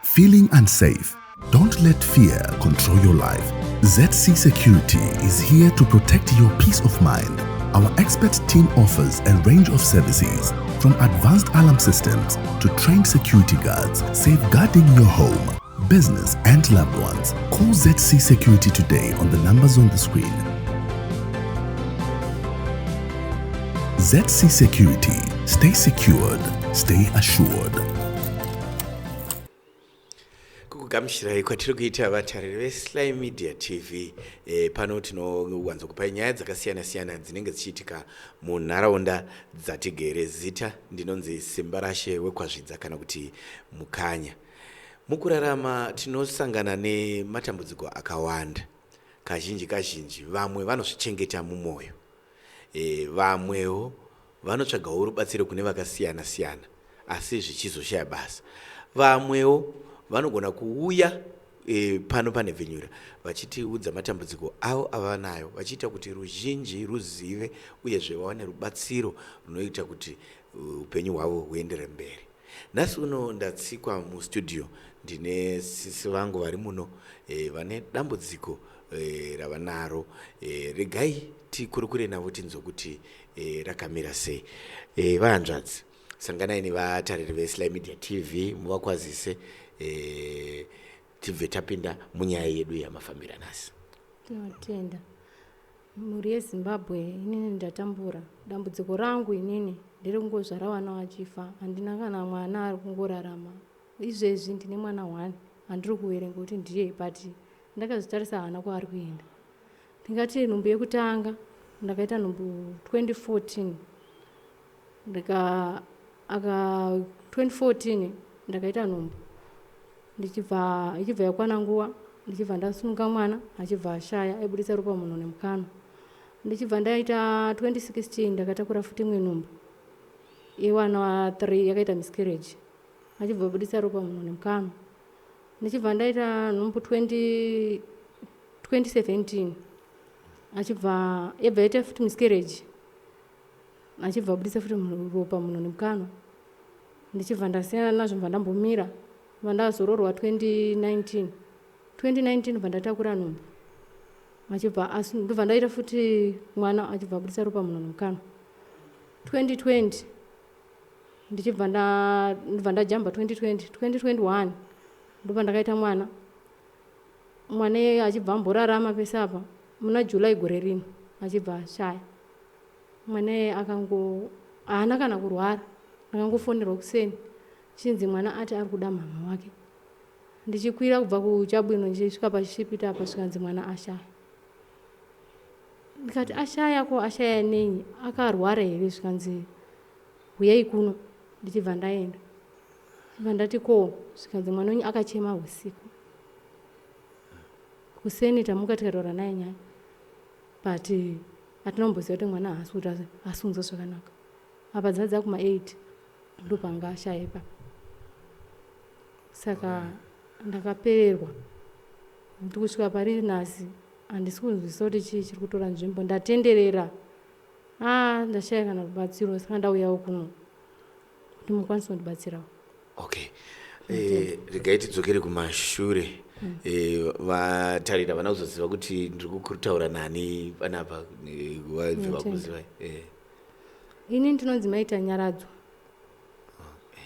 Feeling unsafe? Don't let fear control your life. ZC Security is here to protect your peace of mind. Our expert team offers a range of services from advanced alarm systems to trained security guards, safeguarding your home, business, and loved ones. Call ZC Security today on the numbers on the screen. ZC Security. Stay secured, stay assured. Kukugamuchirai kwatiri kuita vatariri veSly Media TV. Pano tinowanzokupai nyaya dzakasiyana siyana dzinenge dzichiitika munharaunda dzatigere. Zita ndinonzi Simbarashe Wekwazvidza kana kuti Mukanya. Mukurarama tinosangana nematambudziko akawanda. Kazhinji kazhinji vamwe vanozvichengeta mumwoyo, vamwewo vanotsvagawo rubatsiro kune vakasiyana siyana asi zvichizoshaya basa. Vamwewo vanogona kuuya pano panhepfenyura vachitiudza matambudziko avo avanayo, vachiita kuti ruzhinji ruzive uyezve vawane rubatsiro runoita kuti upenyu hwavo huendere mberi. Nhasi uno ndatsikwa mustudio, ndine sisi vangu vari muno, vane dambudziko ravanaro. Regai tikurukure navo tinzwe kuti rakamira sei. Vahanzvadzi, sanganai nevatariri veSly Media TV, muvakwazise, tibve tapinda munyaya yedu yamafambira nhasi. Tinotenda, mhuri yeZimbabwe. Inini ndatambura. Dambudziko rangu inini nderekungozvara vana vachifa. Handina kana mwana ari kungorarama izvezvi. Ndine mwana one handiri kuverenga kuti ndiye, but ndakazvitarisa, haana kwaari kuenda. Ndingati nhumbu yekutanga ndakaita nhumbu 2014. Ndika aka 2014 ndakaita nhumbu, ndichibva ichibva yakwana nguva, ndichibva ndasununga mwana, achibva ashaya, aibudisa ropa munhu nemukanwa. Ndichibva ndaita 2016, ndakatakura futi imwe nhumbu yewana wa3, yakaita miscarriage, achibva abudisa ropa munhu nemukanwa. Ndichibva ndaita nhumbu 20 2017, achibva yabva yaita futi miscarriage, achibva abudisa futi ropa munhu nemukanwa. Ndichibva ndasiyana nazvo, bva ndambomira, bva ndazororwa 2019. 2019 bva ndatakura nhumbu, achibva ndobva ndaita futi mwana, achibva abudisa ropa munhu nemukanwa. 2020 ndichibva ndobva ndajamba 2020. 2021 ndobva ndakaita mwana. Mwana iyeye achibva amborarama pese apa. Muna July gore rino achibva ashaya. Mwana iyeye akango haana kana kurwara. Ndakangofonerwa kuseni chinzi mwana ati ari kuda mama wake. Ndichikwira kubva kuChabwino ndichisvika paChisipiti apa, svikanzi mwana ashaya. Ndikati, "Ashaya ko ashaya nei? Akarwara here?" Zvikanzi, "Huyai kuno." Ndichibva ndaenda, chibva ndati, "Ko?" Zvikanzi, "Mwana wenyu akachema usiku, kuseni tamuka tikataura naye nyaya, but hatinomboziva kuti mwana haasi kuti asunzwa zvakanaka." Apa dzadza kuma8 ndopanga ashaya ipapo. Saka ndakapererwa kuti kusvika pari nhasi handisi kunzwisisa kuti chii chiri kutora nzvimbo. Ndatenderera, a ndashaya kana rubatsiro, saka ndauyawo kuno kuti mukwanise kundibatsirawo. Okay, regai tidzokere kumashure. Vatarira vana kuzoziva kuti ndiri kutaura nani panapa, vabve vakuziva. Ini ndinonzi Maita Nyaradzo,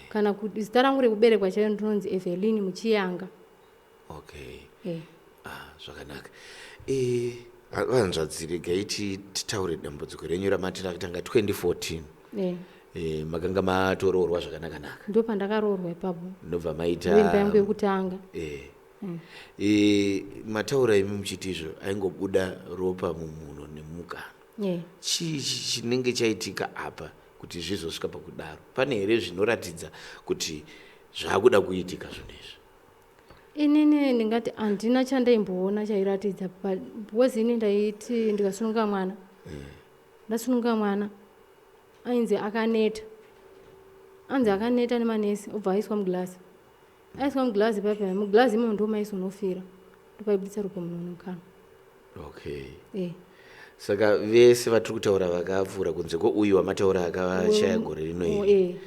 kana kuti zita rangu rekuberekwa chairo ndinonzi Evelyn Muchiyanga. Okay. Ah, zvakanaka. Vanzvadzi, regai titaure dambudziko renyu ramati rakatanga 2014. Makanga matoroorwa zvakanaka-naka? Ndo pandakaroorwa ipapo. Ndobva maita Imba yangu yekutanga. Mataura imi muchiti izvo aingobuda ropa mumhuno nemukanwa. Chii chinenge chaitika apa kuti zvizosvika pakudaro? Pane here zvinoratidza kuti zvaakuda kuitika zvinhu izvi? Inini ndingati handina chandaimboona chairatidza, because ini ndaiti ndikasununga mwana, ndasununga mwana, ainzi akaneta, anzi akaneta nemanesi, obva aiswa muglazi. Aiswa muglazi paipa, muglazi imomo ndo maisonofira, ndopaibudisa ropa munhu nemukanwa. Okay. Saka vese vatiri kutaura vakapfuura, kunze kweuyu wamataura akashaya gore rino iri,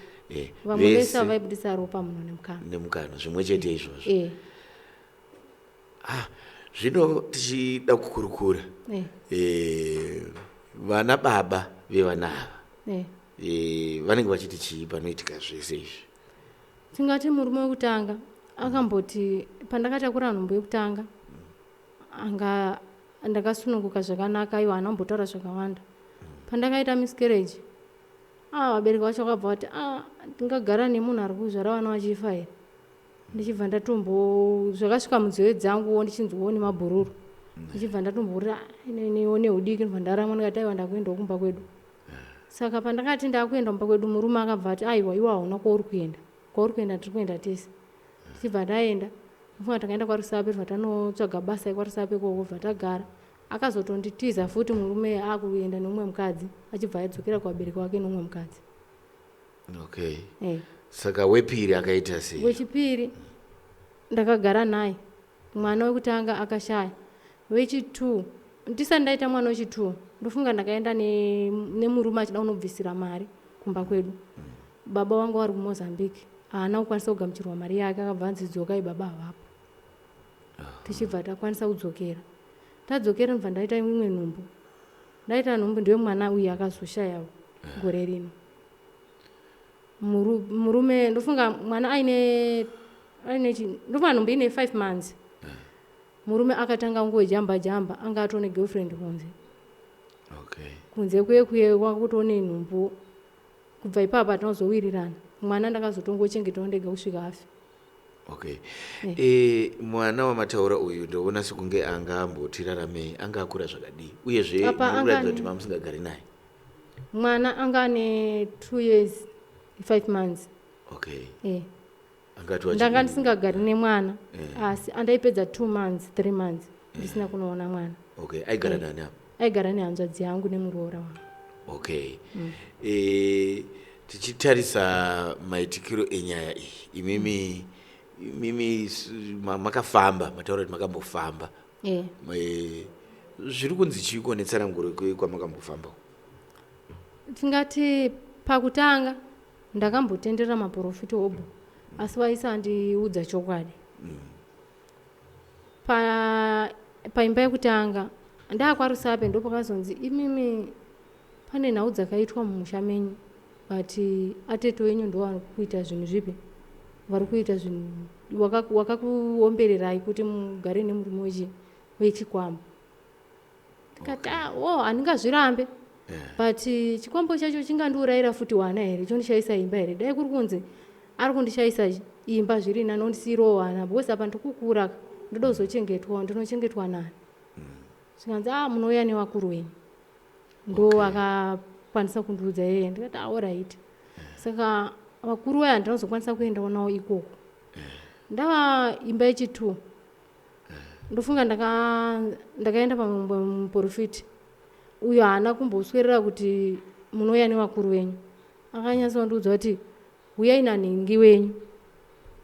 Vamwe vese vaibudisa ropa muno nemukanwa. Nemukanwa zvimwe chete izvozvo. Ah, zvino tichida kukurukura vana baba vevana ava vanenge vachiti chii panoitika zvese izvi? Tingati murume wekutanga akamboti pandakatakura nhumbu yekutanga anga ndakasununguka zvakanaka, iwo haana kumbotaura zvakawanda. Pandakaita miscarriage, vabereki vacho vakabva vati, ndingagara nemunhu ari kuzvara vana vachifa here? Ndichibva ndatombo zvakasvika munzeve dzanguwo ndichinzwawo nemabhururu, ndichibva ndatomborira iniwo neudiki, ndobva ndaramwa ndikati aiwa, ndakuendawo kumba kwedu. Saka pandakati ndakuenda kumba kwedu, murume akabva ati aiwa, iwe hauna kwauri kuenda, kwauri kuenda tiri kuenda tese. Tichibva ndaenda, ndofunga takaenda kwaRusape, tobva tanotsvaga basa kwaRusape ikoko, bva tagara. Akazotonditiza futi murume, akuenda neumwe mukadzi, achibva adzokera kuvabereki vake neumwe mukadzi. Okay. Saka wepiri akaita sei? Wechipiri ndakagara naye, mwana wekutanga akashaya. Wechi2, ndisati ndaita mwana wechi2, ndofunga ndakaenda nemurume achida kunobvisira mari kumba kwedu. Baba vangu vari kuMozambique, haana kukwanisa kugamuchirwa mari yake, akabva anzi dzokai, baba havapo. Tichibva takwanisa kudzokera. Tadzokera, ndobva ndaita imwe nhumbu. Ndaita nhumbu, ndiwe mwana uyu akazoshayawo gore rino. Murume, ndofunga mwana aine ndofunga nhumbu ine 5 months, murume akatanga kungojamba jamba, anga atone girlfriend kunze. Kunze kuye kuye kwakutone nhumbu. Kubva ipapo hatinozowirirana. Mwana ndakazotongochengetawo ndega kusvika afe. Okay. Mwana wamataura uyu, ndoona sekunge anga ambotiraramei, anga akura zvakadii, uyezve Apa anga mukuratidza kuti mamusingagari naye? Mwana anga ane 2 years 5 months. Angati Ndanga ndisingagari nemwana, asi andaipedza 2 months, 3 months ndisina kunoona mwana. Okay, aigara nani apa? Aigara nehanzvadzi yangu nemuroora wangu. Okay. Tichitarisa maitikiro enyaya iyi, imimi makafamba, mataura kuti makambofamba. Zviri kunzi chiiko netsananguro kwamakambofamba? Tingati pakutanga ndakambotendera maprofita obho, asi vaisandiudza chokwadi. Paimba yekutanga ndakwaRusape, ndopakazonzi imimi pane nhau dzakaitwa mumusha menyu, but atete wenyu ndo vari kuita zvinhu zvipi, vari kuita zvinhu wakakuombererai kuti mugare nemurume wechikwambo. Ndikati, "Ah, oh, handingazvirambe, but chikwambo chacho chingandiurayira futi wana here? Chondishayisa imba here? Dai kuri kunzi ari kundishayisa imba zviri nani, ondisiyirawo wana, because apa ndikukura, ndoda kuzochengetwawo, ndinochengetwa nani?" Zvikanzi, "A, munouya nevakuru wenyu." Ndo akakwanisa kundiudza iyeye. Ndikati, "Alright." Saka vakuru vaya handinozokwanisa kuendawo nawo ikoko. Ndava imba yechi2, ndofunga ndakaenda pamuprofiti uyo, haana kumboswerera kuti munouya nevakuru venyu. Akanyatsondiudza kuti uyai nanhingi wenyu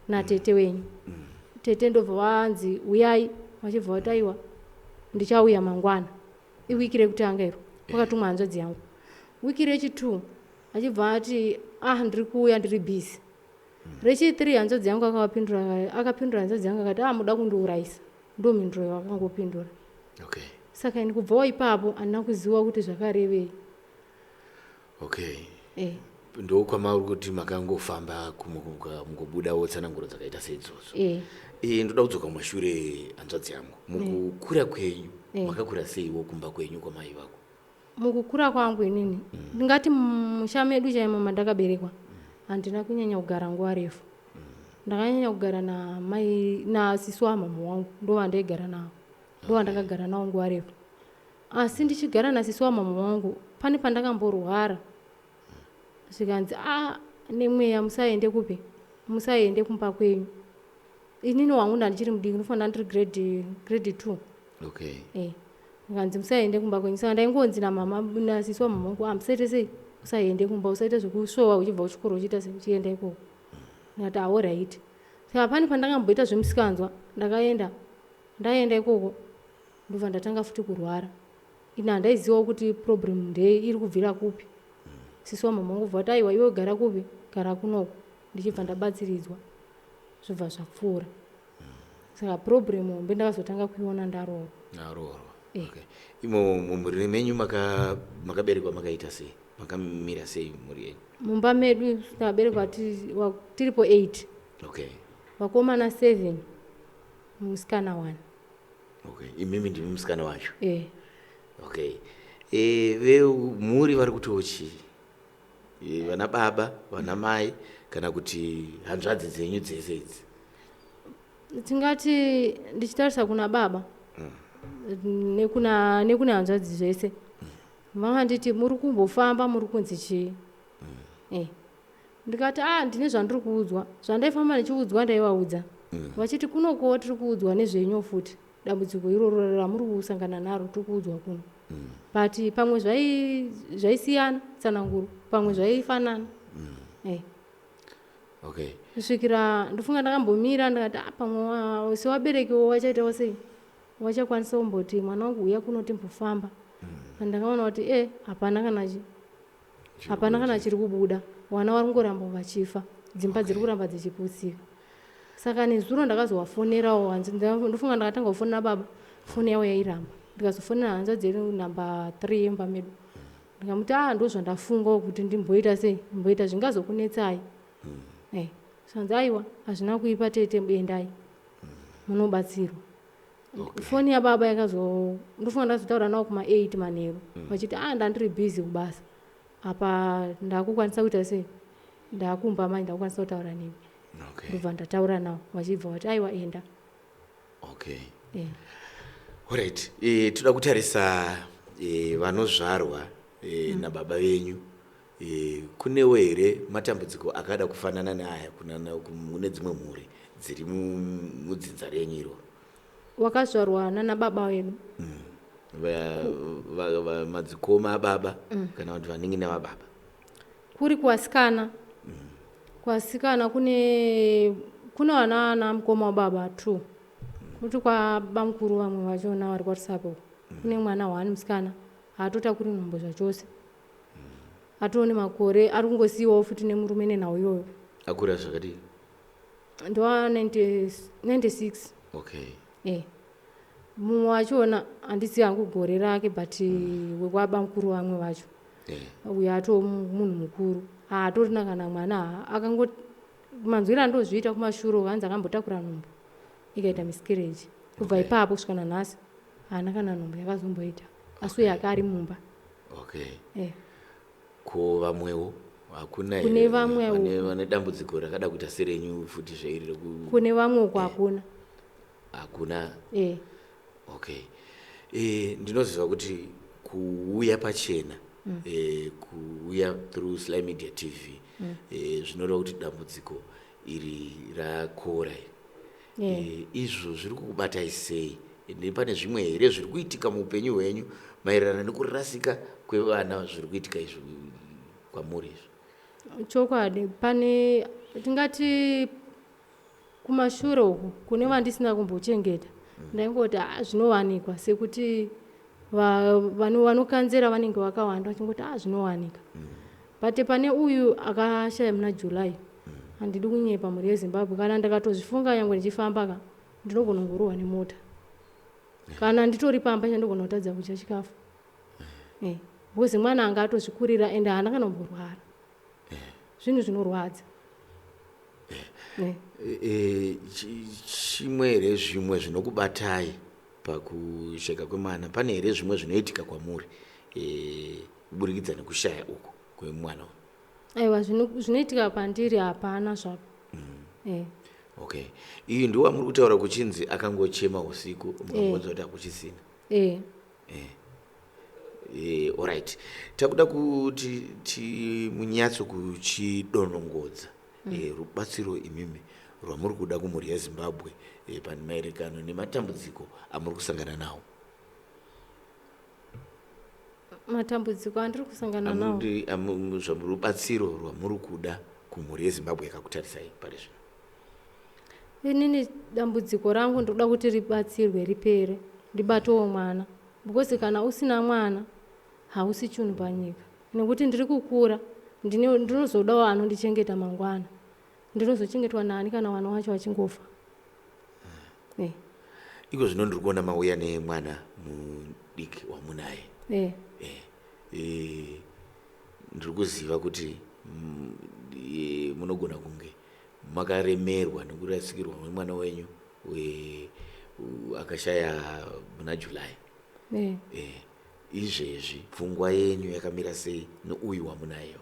natete wenyu. Tete ndobva vanzi uyai, vachibva vati aiwa, ndichauya mangwana. Iwiki rekutanga iro kwakatumwa hanzvadzi yangu. Wiki rechi2 achibva ati, "Ah, ndiri kuuya, ndiri busy." Rechi3 hanzvadzi yangu akavapindura, akapindura hanzvadzi yangu akati, "Ah, muda kundiurayisa." Ndo mhinduro yavakangopindura. Saka ini kubvawo ipapo handina kuziva kuti zvakarevei. Ndokwamauri kuti makangofamba mungobudawo tsananguro dzakaita seidzodzo. Ndoda kudzoka mumashure, hanzvadzi yangu. Mukukura kwenyu, makakura seiwo kumba kwenyu kwamai vako? Mukukura kwangu inini, ndingati musha medu chaimo mandakaberekwa handina kunyanya kugara nguva refu. Ndakanyanya kugara namai, nasisi wamama wangu, ndo vandaigara navo, ndo vandakagara navo nguva refu. Asi ndichigara nasisi wamama wangu, pane pandakamborwara, zvikanzi, "A, nemweya musaende kupi, musaende kumba kwenyu." Inini wangu ndandichiri mudiki, ndinofanira ndiri grade 2. Nganzi musaende kumba kwenyu. Saka ndaingonzi namama, nasisi wamama wangu, "Ah, musaite sei, usaende kumba, usaite zvekusvowa uchibva kuchikoro uchiita sei, uchienda ikoko." Ndikati, "Alright." Saka pane pandakamboita zvemusikanzwa, ndakaenda, ndaenda ikoko ndobva ndatanga futi kurwara. Ini handaizivawo kuti problem ndei, iri kubvira kupi. Sisi wamama wangu bva vati, "Aiwa, iwe gara kupi, Gara kunoku. Ndichibva ndabatsiridzwa, zvobva zvapfuura. Saka problem hombe ndakazotanga kuiona ndaroorwa. Naroorwa. Okay. Imo mumhuri menyu makaberekwa makaita sei? Makamira sei mhuri yenyu? Mumba medu takaberekwa tiripo 8. Okay. Vakomana 7, musikana 1. Okay. Imimi ndimi musikana wacho? Eh. Okay. Vemhuri vari kutiwo chii? Vana baba, vana mai, kana kuti hanzvadzi dzenyu dzese idzi? Tingati ndichitarisa kuna baba nekune hanzvadzi zvese, vakanditi muri kumbofamba muri kunzi chii? Ndikati a ndine zvandiri kuudzwa. Zvandaifamba ndichiudzwa ndaivaudza, vachiti kunokowo tiri kuudzwa nezvenyu futi, dambudziko iroro ramuri kusangana naro tiri kuudzwa kuno. But pamwe zvaisiyana tsananguro, pamwe zvaifanana. Okay. Kusvikira ndofunga ndakambomira, ndikati a pamwe sevaberekiwo vachaitawo sei, vachakwanisa kumboti mwana wangu uya kuno timbofamba. Ndakaona kuti hapana kana chi hapana kana chiri kubuda, vana vari kungoramba vachifa, dzimba dziri kuramba dzichiputsika. Saka nezuro ndakazovafonerawo, ndofunga ndakatanga kufonera baba, foni yavo yairamba. Ndikazofonera hanzvadzi yedu namba 3 yemba medu, ndikamuti a ndo zvandafungawo kuti ndimboita sei, ndimboita zvingazokunetsai. Zvanzi aiwa hazvina kuipa tete, endai munobatsirwa. Foni yababa yakazo, ndofunga ndazotaura navo kuma 8 manheru, vachiti a ndandiri busy kubasa, apa ndakukwanisa kuita sei, ndakumba manje ndakukwanisa kutaura nemi. Ndobva ndataura navo, vachibva vati aiwa enda. Okay. Alright. Toda kutarisa vanozvarwa nababa venyu. Kunewo here matambudziko akada kufanana neaya kune dzimwe mhuri dziri mudzinza renyu iroro? Wakazvarwa nana baba vedu. Madzikoma ababa kana kuti vanin'ina vababa? Kuri kuvasikana. Kuvasikana kune vana namukoma wababa 2. Kuti kwababa mukuru vamwe vachona vari kwaRusape uko. Kune mwana 1 musikana, haatotakuri nhumbu zvachose. Atone makore, ari kungosiyiwawo futi nemurume nenhau iyoyo. Akura zvakadii? Ndowa 96. Okay. Mumwe wachona handisi hangu gore rake, but wekwaba mukuru vamwe vacho. Uyo atoo munhu mukuru, haatorina kana mwana. Akango manzwiro andozviita kumashure, hanzi akambotakura nhumbu ikaita miscarriage. Kubva ipapo kusvika nanhasi haana kana nhumbu yakazomboita, asi uyo aka ari mumba. Okay. Ko vamwewo hakuna? Kune vamwewo. Vane dambudziko rakada kuita serenyu futi zveiri reku Kune vamwe uko hakuna. Hakuna? Eh. Okay. Ndinoziva kuti kuuya pachena, kuuya through Sly Media TV, zvinoreva kuti dambudziko iri rakora iri. Izvo zviri kukubatai sei? Pane zvimwe here zviri kuitika muupenyu hwenyu maererano nekurasika kwevana zviri kuitika izvo kwamuri izvo? Chokwadi pane, tingati kumashure uku kune vandisina kumbochengeta, ndaingoti a zvinowanikwa, sekuti vanokanzera vanenge vakawanda, vachingoti a zvinowanika. But pane uyu akashaya muna July, handidi kunyepa mhuri yeZimbabwe, kana ndakatozvifunga nyangwe ndichifamba ka, ndinogona kungorohwa nemota. Kana nditori pamba chandogona kutadza kudya chikafu, because mwana anga atozvikurira ende haana kana kumborwara. Zvinhu zvinorwadza. Chimwe here zvimwe zvinokubatai pakusheka kwemwana? Pane here zvimwe zvinoitika kwamuri kuburikidza nekushaya uku kwemwana uyu? Aiwa, zvinoitika pandiri hapana zvapo. Okay, iyi ndiwo amuri kutaura kuchinzi akangochema usiku, mukangonzwa kuti hakuchisina? Eh. Alright, takuda kuti timunyatso kuchidonongodza rubatsiro imimi rwamuri kuda kumhuri yeZimbabwe pane maererano nematambudziko amuri kusangana nawo. Matambudziko andiri kusangana nawo? Rubatsiro rwamuri kuda kumhuri yeZimbabwe yakakutarisai pari zvino. Inini dambudziko rangu ndoda kuti ribatsirwe ripere, ndibatewo mwana, because kana usina mwana hausi chinhu panyika, nekuti ndiri kukura. Ndinozodawo anondichengeta mangwana. Ndinozochengetwa nani kana vana wacho vachingofa? Iko zvino ndiri kuona mauya nemwana mudiki wamunaye. Ndiri kuziva kuti munogona kunge makaremerwa nekurasikirwa nemwana wenyu akashaya muna July. Izvezvi pfungwa yenyu yakamira sei neuyu wamunayo?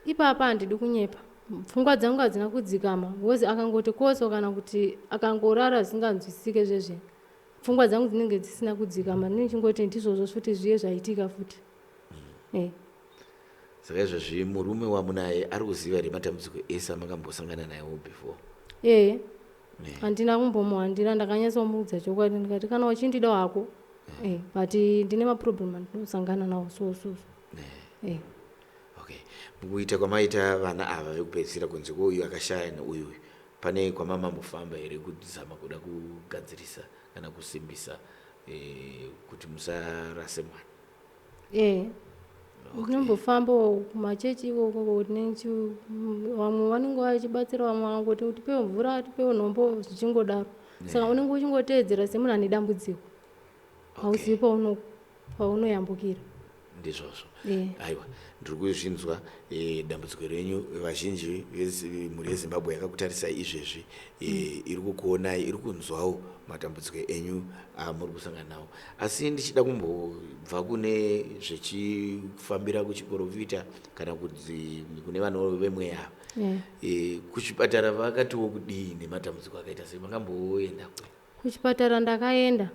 Ipapa handidi kunyepa, pfungwa dzangu hadzina kudzikama, because akangoti koso kana kuti akangorara zvisinganzwisisike zvezve, pfungwa dzangu dzinenge dzisina kudzikama. Ndinenge ndizvozvo futi zviye zvaitika futi. Saka izvezvi murume wamunaye ari kuziva here matambudziko ese amakambosangana nayewo before? Ee, handina kumbomuhandira. Ndakanyatsomuudza chokwadi, ndikati kana uchindida hako, but ndine maproblem andinosangana nawo, so so so. Okay, mukuita kwamaita vana ava vekupedzisira, kunze kweuyu akashaya neuyu uyu, pane kwamamambofamba here kuzama kuda kugadzirisa kana kusimbisa kuti musarase mwana? Ee, ndinombofambawo kumachechi ikoko. Vamwe vanenge vachibatsira, vamwe vangoti tipewo mvura, tipewo nhombo, zvichingodaro. Saka unenge uchingoteedzera semunhu ane dambudziko, hauzivi paunoyambukira. Ndizvozvo. Aiwa, ndiri kuzvinzwa dambudziko renyu. Vazhinji mhuri yeZimbabwe yakakutarisai izvezvi, iri kukuonai, iri kunzwawo matambudziko enyu amuri kusangana nawo. Asi ndichida kumbobva kune zvechifambira kuchiprofita kana kuti kune vanhu vemweya, kuchipatara vakatiwo kudii nematambudziko akaita sei? Makamboenda kwe? Kuchipatara ndakaenda.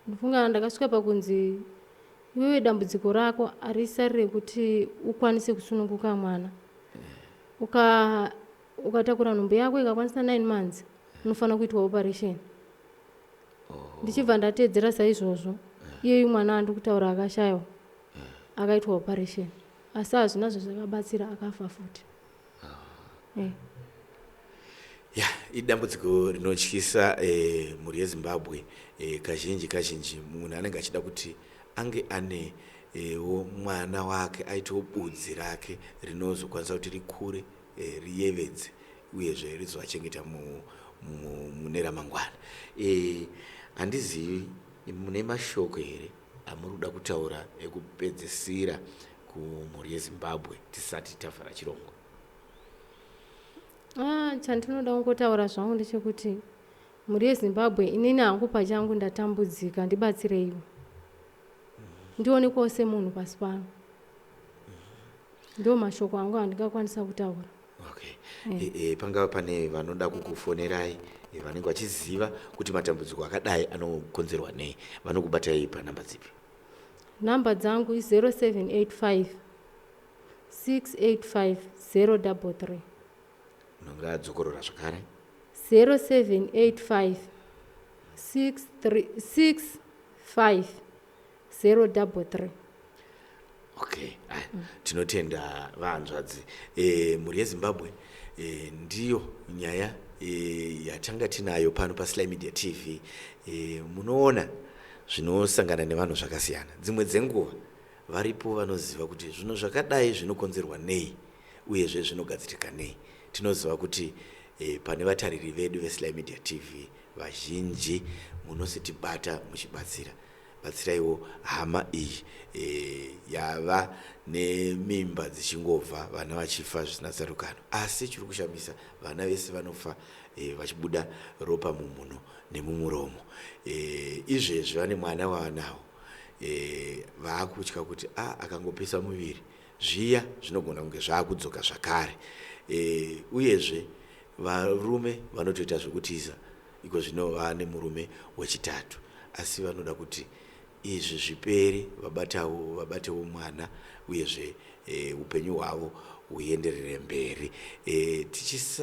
Ndifunga ndakasvika pakunzi iwewe dambudziko rako harisari rekuti ukwanise kusununguka mwana. Ukatakura nhumbu yako ikakwanisa 9 months, unofanira kuitwa operation. Ndichibva ndateedzera saizvozvo. Iyeyu mwana andiri kutaura akashayiwa akaitwa operation, asi hazvina zvazvakabatsira, akafa futi. Ya, idambudziko rinotyisa, mhuri yeZimbabwe. Kazhinji kazhinji munhu anenge achida kuti ange ane wo mwana wake, aitewo budzi rake rinozokwanisa kuti rikure, riyevedze, uyezve rizovachengeta mune ramangwana. Handizivi mune mashoko here amuri kuda kutaura ekupedzisira kumhuri yeZimbabwe tisati tavhara chirongwa? Ah, chandinoda kungotaura zvangu ndechekuti mhuri yeZimbabwe, inini hangu pachangu ndatambudzika, ndibatsireiwo ndionekwawo semunhu pasi pano. Ndo mashoko angu andingakwanisa kutaura. Okay. Pangava pane vanoda kukufonerai, vanenge vachiziva kuti matambudziko akadai anokonzerwa nei, vanokubatai panhamba dzipi? Nhamba dzangu i0785 685 033. Munongadzokorora zvakare? 0785 65 033. Okay. Aya, tinotenda vahanzvadzi. Mhuri yeZimbabwe, ndiyo nyaya yatanga tinayo pano paSly Media TV. Munoona zvinosangana nevanhu zvakasiyana. Dzimwe dzenguva varipo vanoziva kuti zvinhu zvakadai zvinokonzerwa nei, uyezve zvinogadzirika nei. Tinoziva kuti pane vatariri vedu veSly Media TV vazhinji munositibata muchibatsira. Batsiraiwo hama iyi yava nemimba dzichingobva, vana vachifa zvisina tsarukano. Asi chiri kushamisa, vana vese vanofa vachibuda ropa mumhuno nemumuromo. Izvezvi vane mwana wavanawo, vaakutya kuti a akangopisa muviri zviya zvinogona kunge zvaakudzoka zvakare. Uyezve varume vanotoita zvekutiza iko zvino vane murume wechitatu, asi vanoda kuti izvi zvipere, vabatawo vabatewo mwana, uyezve upenyu hwavo huenderere mberi.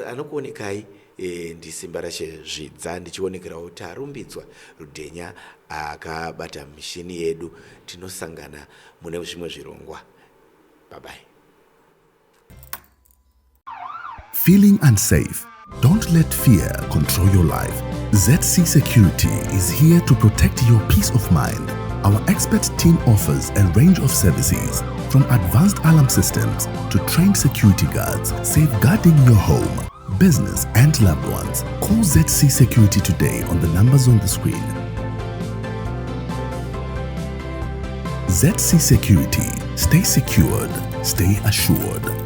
Anokuonekai ndiSimba Rachezvidza, ndichionekerawo Tarumbidzwa Rudhenya akabata mishini yedu. Tinosangana mune zvimwe zvirongwa. Bye bye. Feeling unsafe? Don't let fear control your life. ZC Security is here to protect your peace of mind. Our expert team offers a range of services. From advanced alarm systems to trained security guards, safeguarding your home, business, and loved ones. Call ZC Security today on the numbers on the screen. ZC Security. Stay secured, stay assured.